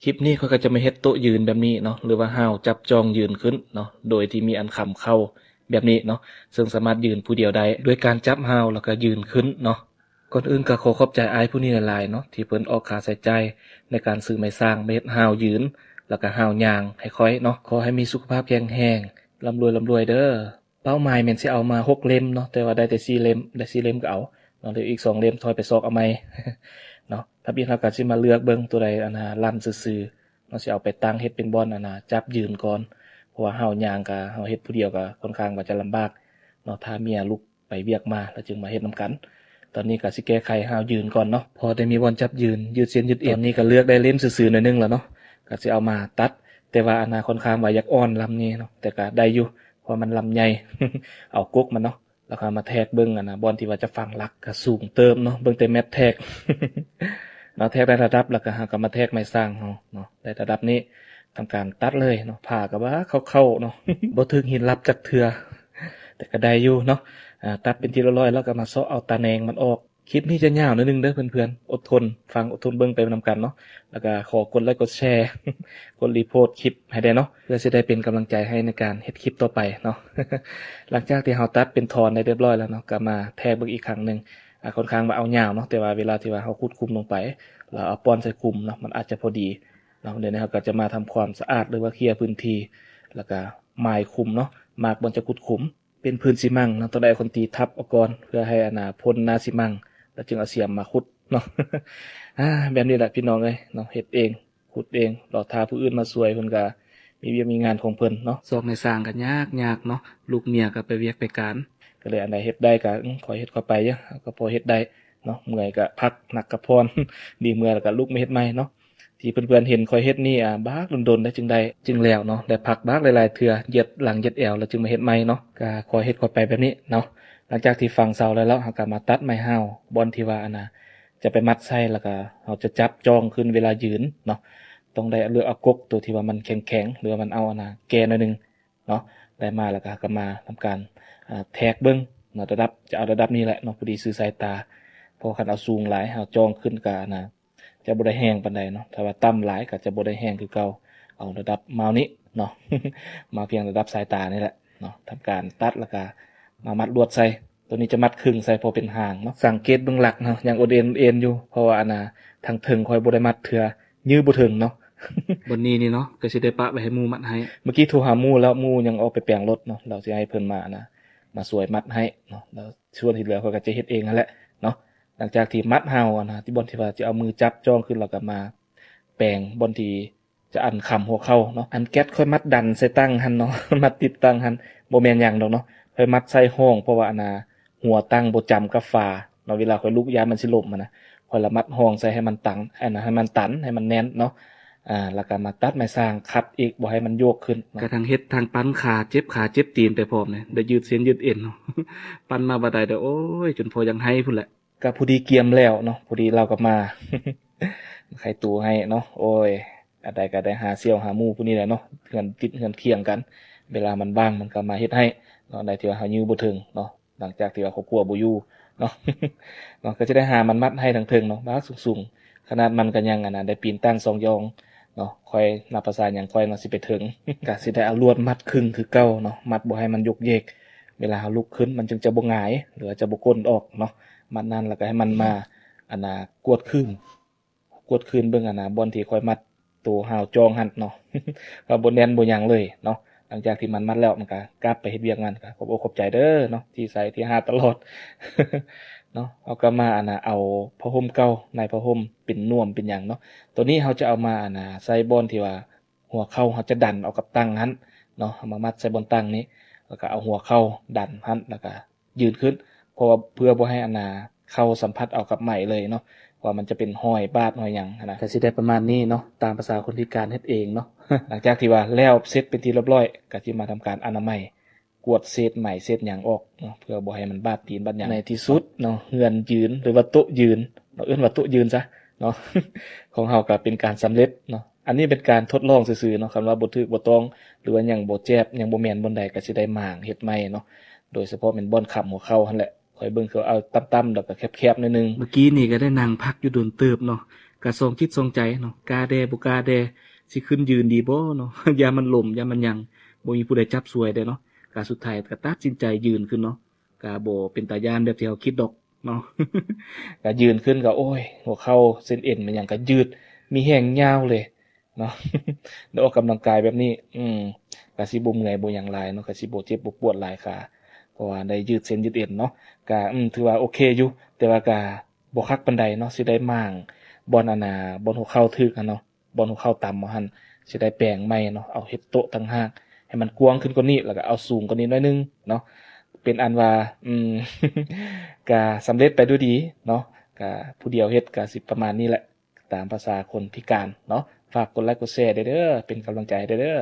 ຄລິບນີ້ຂ້ອຍກໍຈະມາເຮັດໂຕະຢືນແບບນີ້ເນາະ ຫຼືວ່າຫ້າວຈັບຈ້ອງຢືນຂຶ້ນເນາະ ໂດຍທີ່ມີອັນຄ້ຳເຂົ່າແບບນີ້ເນາະ ເຊິ່ງສາມາດຢືນຜູ້ດຽວໄດ້ ດ້ວຍການຈັບຫ້າວແລ້ວກໍຢືນຂຶ້ນເນາະ. ກ່ອນອື່ນກໍຂໍຂອບໃຈອ້າຍຜູ້ນີ້ຫຼາຍໆເນາະ ທີ່ເພິ່ນອອກຄ່າໃຊ້ຈ່າຍໃນການຊື້ໄມ້ສ້າງມາເຮັດຫ້າວຢືນ ແລ້ວກໍຫ້າວຍ່າງໃຫ້ຂ້ອຍເນາະ. ຂໍໃຫ້ມີສຸຂະພາບແຂງແຮງ ລ່ຳລວຍໆເດີ. ເປົ້າໝາຍແມ່ນຊິເອົາມາຫົກເຫຼັ້ມເນາະ ແຕ່ວ່າໄດ້ແຕ່ສີ່ເຫຼັ້ມ ໄດ້ສີ່ເຫຼັ້ມກໍເອົາເນາະ ເຫຼືອອີກສອງເຫຼັ້ມຄ່ອຍໄປຊອກເອົາໃໝ່ເນາະ. ທຳອິດເຮົາກໍຊິມາເລືອກເບິ່ງໂຕໃດອັນນ່າລ່ຳຊື່ໆເນາະ ຊິເອົາໄປຕັ້ງເຮັດເປັນບ່ອນອັນນ່າຈັບຢືນກ່ອນ ເພາະວ່າເຮົາຍ່າງກໍ ເຮົາເຮັດຜູ້ດຽວກໍຄ່ອນຂ້າງວ່າຈະລຳບາກເນາະ ຖ້າເມຍລຸກໄປວຽກມາແລ້ວຈຶ່ງມາເຮັດນຳກັນ. ຕອນນີ້ກໍຊິແກ້ໄຂຫ້າວຢືນກ່ອນເນາະ ພໍໄດ້ມີບ່ອນຈັບຢືນ ຢືດເສັ້ນຢືດເອັນ. ຕອນນີ້ກໍເລືອກໄດ້ເຫຼັ້ມຊື່ໆໜ້ອຍໜຶ່ງແລ້ວເນາະ ກໍຊິເອົາມາຕັດ ແຕ່ວ່າອັນນ່າຄ່ອນຂ້າງວ່າຢາກອ່ອນລຳນີ້ເນາະ ແຕ່ກໍໄດ້ຢູ່ ເພາະມັນລຳໃຫຍ່ ເອົາກົກມັນເນາະ ແລ້ວກໍມາແທກເບິ່ງອັນນ່າບ່ອນທີ່ວ່າຈະຝັງຫຼັກ ກໍສູງເຕີບເນາະ ເບິ່ງແຕ່ແມັດແທກເນາະ ແທກໄດ້ລະດັບ ແລ້ວກໍເຮົາກໍມາແທກໄມ້ສ້າງເຮົາເນາະ ໄດ້ລະດັບນີ້ ທຳການຕັດເລີຍເນາະ ຜ່າກໍວ່າເຂົ້າໆເນາະ ບໍ່ຖືກຫີນລັບຈັກເທື່ອ ແຕ່ກໍໄດ້ຢູ່ເນາະ. ອາ ຕັດເປັນທີ່ລຽບຮ້ອຍແລ້ວກໍມາເຊາະເອົາຕາແໜງມັນອອກ. ຄລິບນີ້ຈະຍາວໜ້ອຍໜຶ່ງເດີເພື່ອນໆ ອົດທົນຟັງ ອົດທົນເບິ່ງໄປນຳກັນເນາະ ແລ້ວກໍຂໍກົດໄລກົດແຊ ກົດຣີໂພດຄລິບໃຫ້ແດ່ເນາະ ເພື່ອຊິໄດ້ເປັນກຳລັງໃຈໃຫ້ໃນການເຮັດຄລິບຕໍ່ໄປເນາະ. ຫຼັງຈາກທີ່ເຮົາຕັດເປັນທ່ອນໄດ້ລຽບຮ້ອຍແລ້ວເນາະ ກໍມາແທກເບິ່ງອີກຄັ້ງໜຶ່ງ. ອາ ຄ່ອນຂ້າງວ່າເອົາຍາວເນາະ ແຕ່ວ່າເວລາທີ່ວ່າເຮົາຂຸດຂຸມລົງໄປ ແລ້ວເອົາປ້ອນໃສ່ຂຸມເນາະ ມັນອາດຈະພໍດີເນາະ. ດຽວນີ້ເຮົາກໍຈະມາທຳຄວາມສະອາດ ຫຼືວ່າເຄຍພື້ນທີ່ ແລ້ວກໍໝາຍຂຸມເນາະ ມາກບ່ອນຈະຂຸດຂຸມ. ເປັນພື້ນຊີມັງເນາະ ຕ້ອງໄດ້ເອົາຄອນກຣີດທັບເອົາກ່ອນ ເພື່ອໃຫ້ອັນນ່າພົ້ນໜ້າຊີມັງ ແລ້ວຈຶ່ງເອົາສຽມມາຂຸດເນາະ. ອາ ແບບນີ້ແຫຼະພີ່ນ້ອງເອີຍເນາະ ເຮັດເອງ ຂຸດເອງ ລໍຖ້າຜູ້ອື່ນມາຊ່ວຍ ເພິ່ນກໍມີວຽກມີງານຂອງເພິ່ນເນາະ. ຊອກໃນສ້າງກໍຍາກຍາກເນາະ ລູກເມຍກໍໄປວຽກໄປການ ກໍເລີຍອັນໃດເຮັດໄດ້ກໍ ອືມ ຂ້ອຍເຮັດຂ້ອຍໄປ ກໍພໍເຮັດໄດ້ເນາະ ເມື່ອຍກໍພັກ ໜັກກໍຜ່ອນ ດີເມື່ອຍແລ້ວກໍລຸກມາເຮັດໃໝ່ເນາະ. ທີ່ເພື່ອນໆເຫັນຂ້ອຍເຮັດນີ້ ອາ ບັກດົນໆໄດ້ຈຶ່ງໄດ້ ຈຶ່ງແລ້ວເນາະ ໄດ້ພັກບັກຫຼາຍໆເທື່ອ ຢຽດຫຼັງຢຽດແອວ ແລ້ວຈຶ່ງມາເຮັດໃໝ່ເນາະ. ກໍຂ້ອຍເຮັດຂ້ອຍໄປແບບນີ້ເນາະ. ຫຼັງຈາກທີ່ຝັງເສົາໄດ້ແລ້ວ ເຮົາກໍມາຕັດໄມ້ຫ້າວ ບ່ອນທີ່ວ່າອັນນ່າຈະໄປມັດໃສ່ ແລ້ວກໍເຮົາຈະຈັບຈ້ອງຂຶ້ນເວລາຢືນເນາະ. ຕ້ອງໄດ້ເລືອກເອົາກົກໂຕທີ່ວ່າມັນແຂງໆ ຫຼືວ່າມັນເອົາອັນນ່າແກ່ໜ້ອຍໜຶ່ງເນາະ ໄດ້ມາ ແລ້ວກໍເຮົາກໍມາທຳການ ອາ ແທກເບິ່ງເນາະ ລະດັບ ຈະເອົາລະດັບນີ້ແຫຼະເນາະ ພໍດີຊື່ສາຍຕາ. ເພາະຄັນເອົາສູງຫຼາຍ ເຮົາຈ້ອງຂຶ້ນກໍອັນນ່າ ຈະບໍ່ໄດ້ແຮງປານໃດເນາະ ຖ້າວ່າຕ່ຳຫຼາຍກໍຈະບໍ່ໄດ້ແຮງຄືເກົ່າ. ເອົາລະດັບມາວນີ້ເນາະ ມາພຽງລະດັບສາຍຕານີ້ແຫຼະເນາະ ທຳການຕັດ ແລ້ວກະມາມັດລວດໃສ່. ໂຕນີ້ຈະມັດຄຶ່ງໃສ່ພໍເປັນຫາງເນາະ. ສັງເກດເບິ່ງຫຼັກເນາະ ຍັງໂອດເອນໆຢູ່ ເພາະວ່າອັນນ່າທາງເທິງຂ້ອຍບໍ່ໄດ້ມັດເທື່ອ ຍື້ບໍ່ເຖິງເນາະ. ບ່ອນນີ້ນີ້ເນາະ ກໍຊິໄດ້ປະໄວ້ໃຫ້ໝູ່ມັດໃຫ້. ເມື່ອກີ້ໂທຫາໝູ່ແລ້ວ ໝູ່ຍັງອອກໄປແປງລົດເນາະ ແລ້ວຊິໃຫ້ເພິ່ນມາອັນນ່າ ມາຊ່ວຍມັດໃຫ້ເນາະ ແລ້ວສ່ວນທີ່ເຫຼືອຂ້ອຍກໍຈະເຮັດເອງຫັ້ນແຫຼະເນາະ. ຫຼັງຈາກທີ່ມັດຫ້າວອັນນ່າ ທີ່ບ່ອນທີ່ວ່າຈະເອົາມືຈັບຈ້ອງຂຶ້ນ ແລ້ວກໍມາແປງບ່ອນທີ່ຈະອັນຄ້ຳຫົວເຂົ່າເນາະ. ອັນແກັດຂ້ອຍມັດດັນໃສ່ຕັ່ງຫັ້ນເນາະ ມັດຕິດຕັ່ງຫັ້ນ ບໍ່ແມ່ນຫຍັງດອກເນາະ ຂ້ອຍມັດໃສ່ຮ່ອງ ເພາະວ່າອັນນ່າຫົວຕັ່ງບໍ່ຈຳກັບຝາເນາະ ເວລາຂ້ອຍລຸກຢ້ານມັນຊິລົ້ມຫັ້ນນະ ຂ້ອຍລະມັດຮ່ອງໃສ່ໃຫ້ມັນຕັງ ອັນນ່າ ໃຫ້ມັນຕັນ ໃຫ້ມັນແໜ້ນເນາະ. ອາ ແລ້ວກໍມາຕັດໄມ້ສ້າງຂັດອີກ ບໍ່ໃຫ້ມັນໂຍກຂຶ້ນເນາະ. ກະທັງເຮັດທັງປັນຂາ ເຈັບຂາເຈັບຕີນໄປພ້ອມເດ ໄດ້ຢືດເສັ້ນຢືດເອັນເນາະ ປັນມາບໍ່ໄດ້ເດີ ໂອ້ຍ ຈົນພໍຢາກໄຫ້ພຸ້ນແຫຼະ. ກະພໍດີກຽມແລ້ວເນາະ ພໍດີລາວກໍມາ ມາໄຂຕູໃຫ້ເນາະ. ໂອ້ຍ ອັນໃດກໍໄດ້ຫາສ່ຽວຫາໝູ່ຜູ້ນີ້ແຫຼະເນາະ ເຮືອນຕິດເຮືອນຄຽງກັນ ເວລາມັນວ່າງມັນກໍມາເຮັດໃຫ້ເນາະ ໃນທີ່ວ່າເຮົາຍື້ບໍ່ເຖິງເນາະ. ຫຼັງຈາກທີ່ວ່າຄອບຄົວບໍ່ຢູ່ເນາະ ເນາະ ກໍຈະໄດ້ຫາມັນມັດໃຫ້ທາງເທິງເນາະ ບາກສູງໆ ຂະໜາດມັນກໍຍັງອັນນ່າໄດ້ປີນຕັ້ງສອງຢ່ອງເນາະ. ຂ້ອຍນັບພາສາຫຍັງຂ້ອຍເນາະ ຊິໄປເຖິງ ກໍຊິໄດ້ເອົາລວດມັດຄຶ່ງຄືເກົ່າເນາະ ມັດບໍ່ໃຫ້ມັນຍົກເຢກ ເວລາເຮົາລຸກຂຶ້ນມັນຈຶ່ງຈະບໍ່ຫງາຍ ຫຼືວ່າຈະບໍ່ກົ້ນອອກເນາະ. ມັດນັ້ນແລ້ວກໍໃຫ້ມັນມາອັນນ່າກວດຄືນ ກວດຄືນເບິ່ງອັນນ່າບ່ອນທີ່ຂ້ອຍມັດໂຕຮາວຈ້ອງຫັ້ນເນາະ ວ່າບໍ່ແໜ້ນບໍ່ຫຍັງເລີຍເນາະ. ຫຼັງຈາກທີ່ມັນມັດແລ້ວ ມັນກໍກັບໄປເຮັດວຽກມັນ. ກໍຂອບອົກຂອບໃຈເດີເນາະ ທີ່ໃສ່ທີ່ຫາຕະຫຼອດເນາະ. ເຮົາກໍມາອັນນ່າເອົາຜ້າຫົ່ມເກົ່າ ໃນຜ້າຫົ່ມເປັນນວມເປັນຫຍັງເນາະ. ໂຕນີ້ເຮົາຈະເອົາມາອັນນ່າໃສ່ບ່ອນທີ່ວ່າຫົວເຂົ່າເຮົາຈະດັນເອົາກັບຕັ່ງຫັ້ນເນາະ ເອົາມາມັດໃສ່ບ່ອນຕັ່ງນີ້ ແລ້ວກໍເອົາຫົວເຂົ່າດັນຫັ້ນ ແລ້ວກໍ ຢືນຂຶ້ນ ເພາະວ່າເພື່ອບໍ່ໃຫ້ອັນນ່າເຂົ່າສຳຜັດເອົາກັບໄມ້ເລີຍເນາະ ວ່າມັນຈະເປັນຮອຍບາດຮອຍຫຍັງຫັ້ນນະ. ກໍຊິໄດ້ປະມານນີ້ເນາະ ຕາມພາສາຄົນພິການເຮັດເອງເນາະ. ຫຼັງຈາກທີ່ວ່າແລ້ວເສັດເປັນທີ່ລຽບຮ້ອຍ ກໍຊິມາທຳການອະນາໄມ ກວດເສດໄມ້ເສດຫຍັງອອກເນາະ ເພື່ອບໍ່ໃຫ້ມັນບາດຕີນບາດຫຍັງ. ໃນທີ່ສຸດເນາະ ເຮືອນຢືນ ຫຼືວ່າໂຕະຢືນເນາະ ເອີ້ນວ່າໂຕະຢືນຊະເນາະ ຂອງເຮົາກໍເປັນການສຳເລັດເນາະ. ອັນນີ້ເປັນການທົດລອງຊື່ໆເນາະ ຄັນວ່າບໍ່ຖືກບໍ່ຕ້ອງ ຫຼືວ່າຫຍັງບໍ່ແຈບ ຫຍັງບໍ່ແມ່ນບ່ອນໃດ ກໍຊິໄດ້ມ້າງເຮັດໃໝ່ເນາະ. ໂດຍສະເພາະແມ່ນບ່ອນຄ້ຳຫົວເຂົ່າຫັ້ນແຫຼະ ຂ້ອຍເບິ່ງຄືເອົາຕ່ຳໆ ແລ້ວກໍແຄບໆໜ້ອຍໜຶ່ງ. ເມື່ອກີ້ນີ້ກໍໄດ້ນັ່ງພັກຢູ່ດົນເຕີບເນາະ ກະສອງຈິດສອງໃຈເນາະ ກ້າແດ່ບໍ່ກ້າແດ່ ຊິຂຶ້ນຢືນດີບໍ່ເນາະ ຢ້ານມັນລົ້ມ ຢ້ານມັນຫຍັງ ບໍ່ມີຜູ້ໃດຈັບຊ່ວຍເດ້ເນາະ ກະສຸດທ້າຍກະຕັດສິນໃຈຢືນຂຶ້ນເນາະ ກະບໍ່ເປັນຕາຢ້ານແບບທີ່ເຮົາຄິດດອກເນາະ ກະຢືນຂຶ້ນກະ ໂອ້ຍ ຫົວເຂົ່າເສັ້ນເອັນແມ່ນຫຍັງກະຍືດ ມີແຮງຍາວເລີຍ ເນາະ ໄດ້ອອກກຳລັງກາຍແບບນີ້ ອືມ ກະຊິບໍ່ເມື່ອຍບໍ່ຫຍັງຫຼາຍເນາະ ກະຊິບໍ່ເຈັບບໍ່ປວດຫຼາຍຂາ ເພາະວ່າໄດ້ຍືດເສັ້ນຍືດເອັນເນາະ ກະ ອືມ ຖືວ່າໂອເຄຢູ່ ແຕ່ວ່າກະບໍ່ຄັກປານໃດເນາະ ຊິໄດ້ມ້າງບ່ອນອັນນ່າ ບ່ອນຫົວເຂົ່າຖືກຫັ້ນເນາະ ບ່ອນຫົວເຂົ່າຕ່ຳຫັ້ນ ຊິໄດ້ແປງໃໝ່ເນາະ ເອົາເຮັດໂຕະຕ່າງຫາກ ໃຫ້ມັນກວ້າງຂຶ້ນກວ່ານີ້ ແລ້ວກະເອົາສູງກວ່ານີ້ໜ້ອຍໜຶ່ງເນາະ ເປັນອັນວ່າ ອືມ ກະສຳເລັດໄປດ້ວຍດີເນາະ ກະຜູ້ດຽວເຮັດກະຊິປະມານນີ້ແຫຼະ ຕາມພາສາຄົນພິການເນາະ ຝາກກົດໄລກົດແຊແດ່ເດີ ເປັນກຳລັງໃຈໃຫ້ແດ່ເດີ.